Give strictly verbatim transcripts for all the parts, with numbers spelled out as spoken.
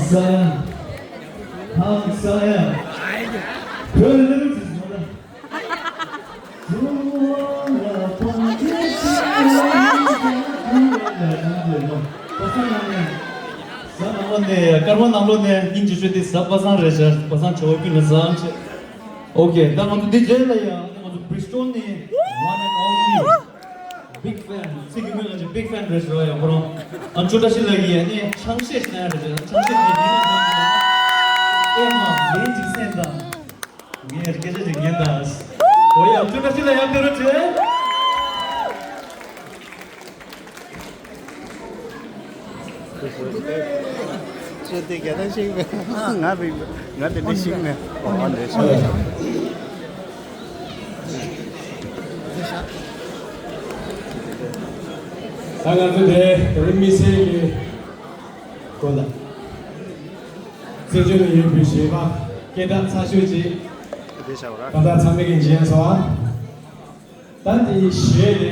ས་ཡ། ཧང་ས་ཡ། བོད་ལ་ལ་ལ་ཟིག་ཟོ་ལ། ཟ་ནང་ལོགས་ནས་སྐར་མ་ནང་ལོགས་ནས་སྙིང་རྗེ་ཤོས་དེ་ཟ་པ་སངས་རེད་ཤག་པ་སངས་བྱ་བ་ཀུན་ལ་ཟ་ཨང་ཆེ། ཨོ་ཀེ། ད་ང་ཚོ་འདི་རྗེས་ལ་ཡང་ང་ཚོ་Bristol་ནས་one and only big fan། ཚིག་གི་མིང་ལ་ཅིག་big fan་རེད་ཟེར་བ་ཡང་ཁོ་རང་ཨ་ཅོ་བཀྲ་ཤིས་ལགས་ཀྱིས་ཡང་ནི་ཆང་གཞས་ཤིག་གནང་ཡ་རེད་ཟེར། ཆང་གཞས་ཀྱི་མིང་ལ་ཨེ་མ་ལན་ཅིག་གསན་དང་། ངས་སྐད་ཆ་ཅིག་ཉན་དང་། ཨོ་ཡ་ཨ་ཅོ་བཀྲ་ཤིས་ལགས་ཡང་ཕེབས་རོགས་བྱེད། ཁྱོད་དེ་རྒྱ་ནག་ཤིག་མེད། ང་བི་ང་དེ་འདྲ་ཤིག་མེད། ཨོ་ཨ་འདྲ་ཤིག་མེད། ད་ང་ཚོ་དེ་དེ་རིང་དམིགས་བསལ་གྱི་སྐོར་ལ་བཙན་བྱོལ་ནང་ཡོད་པའི་གཞས་པ་སྐད་གྲགས་ཚ་ཤོས་ཅིག་ད་ལྟ་ཚང་མས་ཀྱི་མཇལ་སོང་ཨ། ད་འདི་གཞས་དེ་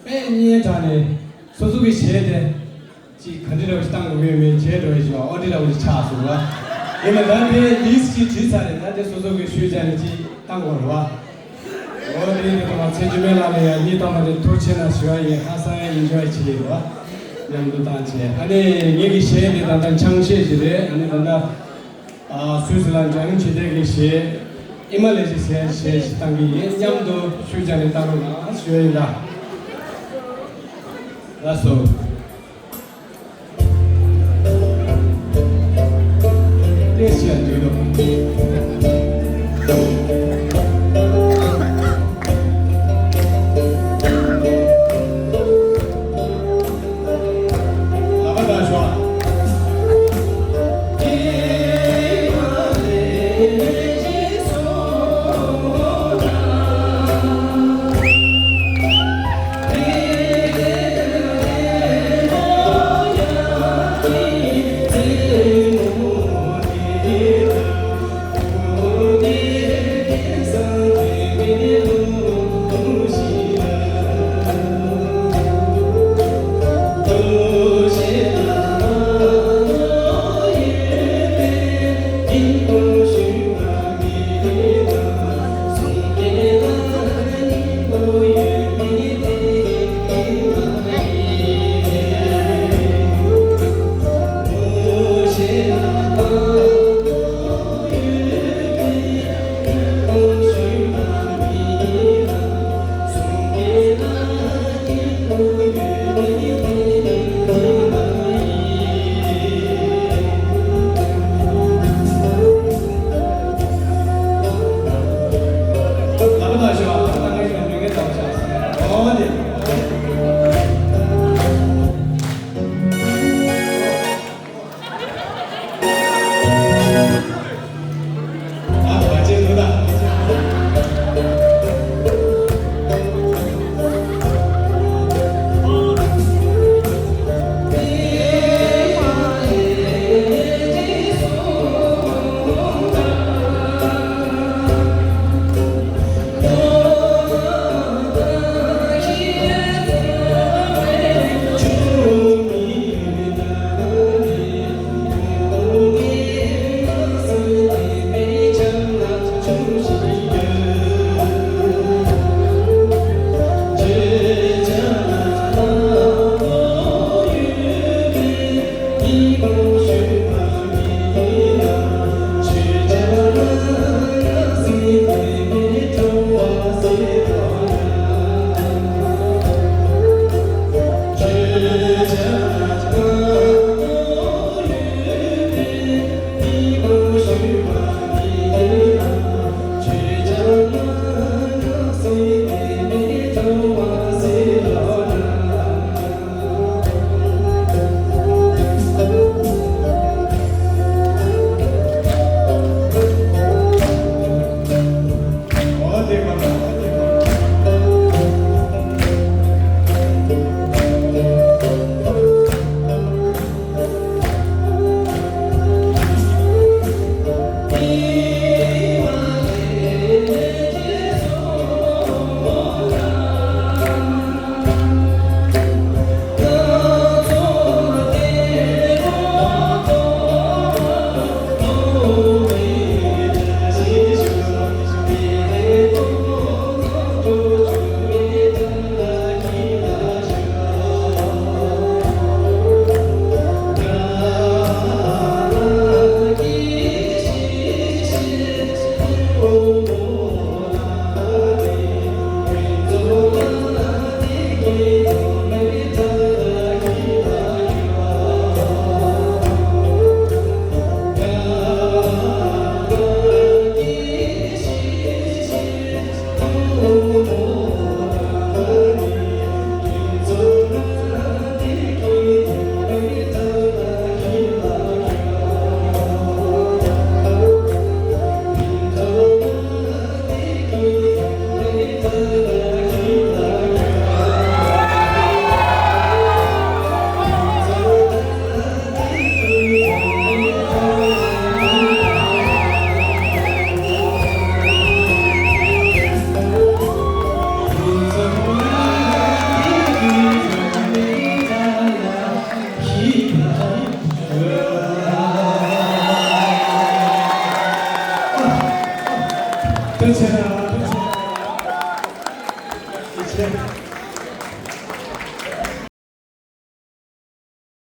དཔེ་སྙན་གྲགས་ནས་སོ་སོ་གི་གཞས་དེ་ཅིག་ག་འདྲ་འདྲ་བོ་ཞིག་བཏང་དགོས་ཀྱི་མེད་བྱས་འགྲོ་ཡི་ཞིག་ཨོ་འདྲ་འདྲ་བོ་ཞིག་ཆགས་སོང་ལ། ཡིན་ན་ད་དེ་ལིས་ཅིག་བྲིས་ཚར་རེད། ད་དེ་སོ་སོ་གི་ཤུལ་བྱས་ནས་ཅིག་བཏང་དགོས་རེད་བ། ཨོ་དེ་དེ་ཐོག་མ་ཚེ་རྒྱུ་མེད་ལགས་ལ་ཡང་གཉིས་ཐོག་མ་དེ་ཐུགས་རྗེ་ཆེ་གནང་ཞུ་བ་ཡིན། ཧ་སང་ཡང་ཨིན་ཇོའི་བྱེད་ཀྱི་རེད་བ། མཉམ་དུ་བཏང་བྱས་ཨ་ནི་ངེད་ཀྱི་གཞས་དེ་ད་ལྟ་ཆང་གཞས་ཞིག་རེད། ཨ་ནི་ད་ལྟ། ཨ་སུད་སི་ལ་འཇང་ཆེ་ཏེ་གི་གཞས་ཨི་མ་ལེ་ཤི་ཟེར་གཞས་ཤིག་བཏང་གི་ཡིན། མཉམ་དུ་ཤུལ་བྱས་ནས་བཏང་རོགས་གནང་ཞུ་ཡ་ཡིན་ད། ལགས་སོ། ཏེ་ཤི་ཡ་འདུག་ལོ།